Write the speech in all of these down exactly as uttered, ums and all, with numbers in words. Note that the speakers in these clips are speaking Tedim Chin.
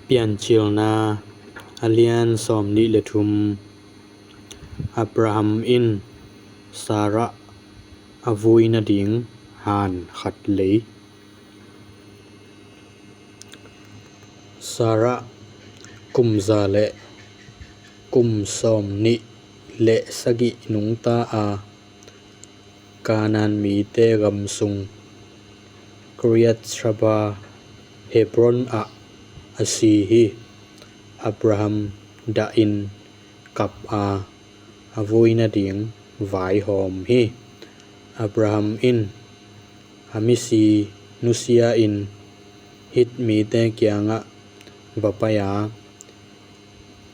Piancilna a lian sawmnih le thum. Abraham in Sarah a vui nading han khat lei. Sarah kum za le kum sawmnih le sagih nungta a, Kanaan mite gam sung Kiriath-arba, Hebron ah a si hi. Abraham dahin kap a, a vui nading vaihawm hi. Abraham in a misi nusia-in Hit mite kiangah va pai a,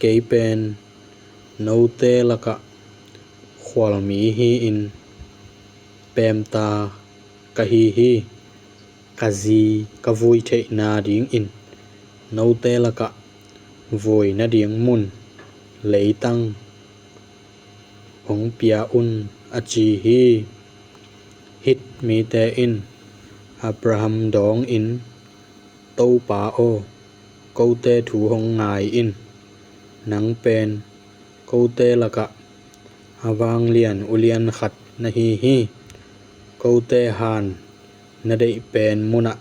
Kei pen note lakah khualmi hi-in peemta ka hi hi. Ka zi ka vui theih nadingin note lakah vui nading mun leitang hong pia un, a ci hi. Hit mite in Abraham dawngin, Topa aw, kote thu hong ngai in. Nang pen kote lakah a vanglian ulian khat na hi hi. Kote han na deih pen munah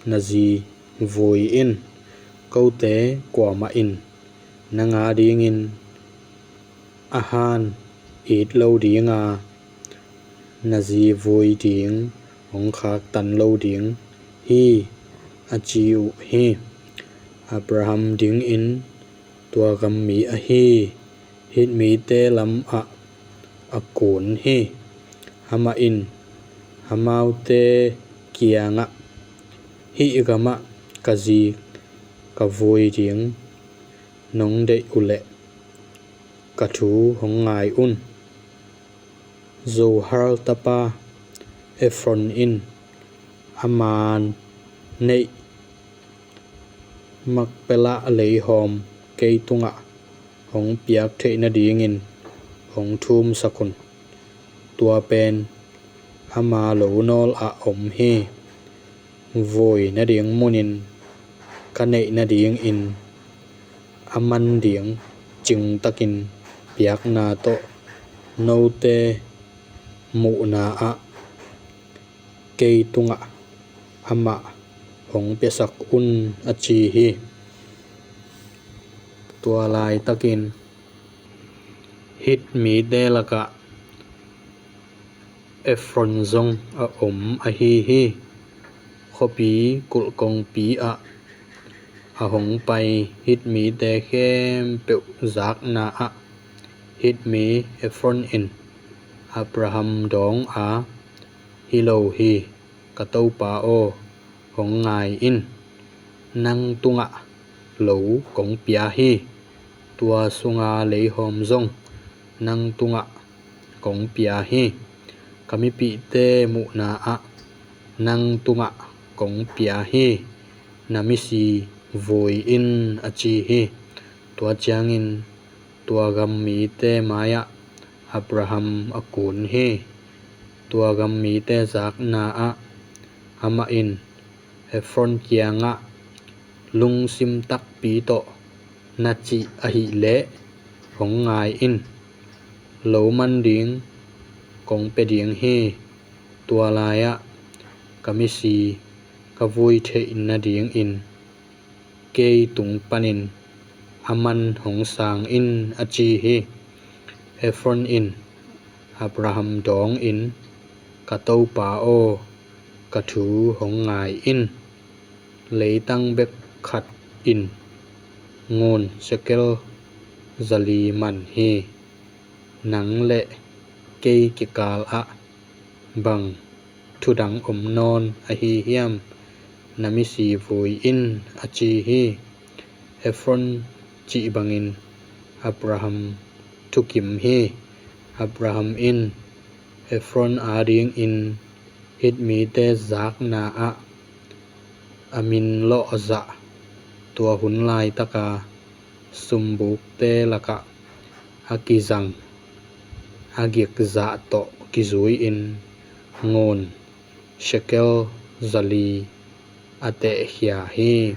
na zi vui in. Kote kuamah in nang adingin a han it lo ding a, na zi vui ding hong khaktan lo ding hi, a ci uh hi. Abraham dingin tua gammi ahi Hit mite lamah a kun hi. Amah in amaute kiangah, Hih gamah ka zi ka vui ding nong deih uhleh ka thu hong ngai un. Zohar tapa Efron in ama neih Makpelah leihawm kei tungah hong piak theih nadingin hong thumsak un. Tua pen ama lo nawl ah om hi. Vui nading munin ka neih nadingin a man ding cingtakin piakna tawh note muhna ah kei tungah amah hong piasak un, a ci hi. Tua laitakin Hit mite lakah Efron zong a om ahi hi. Khuapi kulhkongpi ah a hong pai Hit mite khempeuh zakna ah Hit mi Efron in Abraham dawng a, Hi lo hi, ka topa aw, hong ngai in. Nang tungah lo kong pia hi. Tua sunga leihawm zong nang tungah kong pia hi. Ka mipihte muhna ah nang tungah kong pia hi. Na misi vui in, a ci hi. Tua ciangin tua gam mite mai-ah Abraham a kun hi. Tua gam mite zakna ah amah in Efron kiangah, Lungsim takpi tawh na cih ahih leh hong ngai in. Lo man ding kong pia ding hi. Tua lai-ah ka misi ka vui theih nadingin kei tung panin a man hong sang in, a ci hi. Efron in Abraham dawngin, Ka topa aw, ka thu hong ngai in. Leitang bek khat in ngun shekel zali man hi. Nang le kei kikal ah bang thudang om nawn ahi hiam? Na misi vui in, a ci hi. Efron cih bangin Abraham thukim hi. Abraham in Efron adingin Hit mite zakna ah a min lawhzah, tua hun laitaka sumbukte lakah a kizang a gikzah tawh kizui-in ngun shekel zali a tehkhia hi.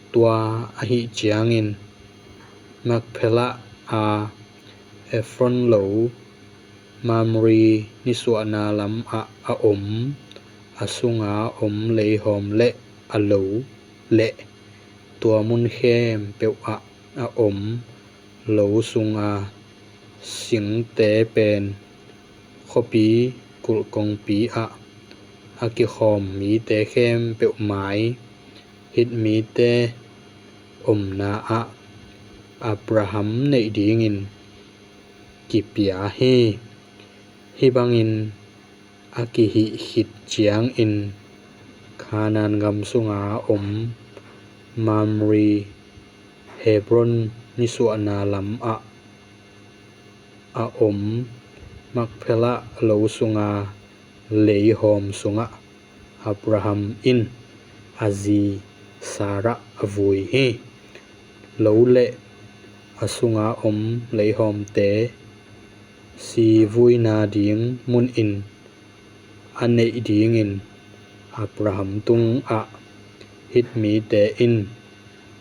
Tua ahih ciangin Makpelah-a Ephron lo, Mamre nisuahna lamah a om, a sunga om leihawm le a lo, le tua mun khempeuhah a om lo sunga singte pen, khuapi kulh kongpi-ah a kikhawm mite khempeuh mai, Hit mite’ omna-ah Abraham’ neih dingin kipia hi. Hih bangin a kihih khit ciangin Kanaan gam sunga om Mamre, Hebron nisuahna lamah a om Makpelah lo sunga leihawm sungah Abraham in a zi Sarah a vui hi. Lo le a sunga om leihawmte si vui nading munin a neih dingin Abraham’ tungah Hit mite in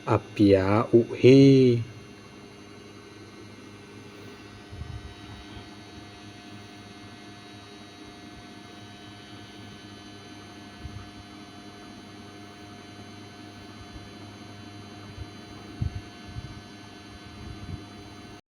a pia uh hi.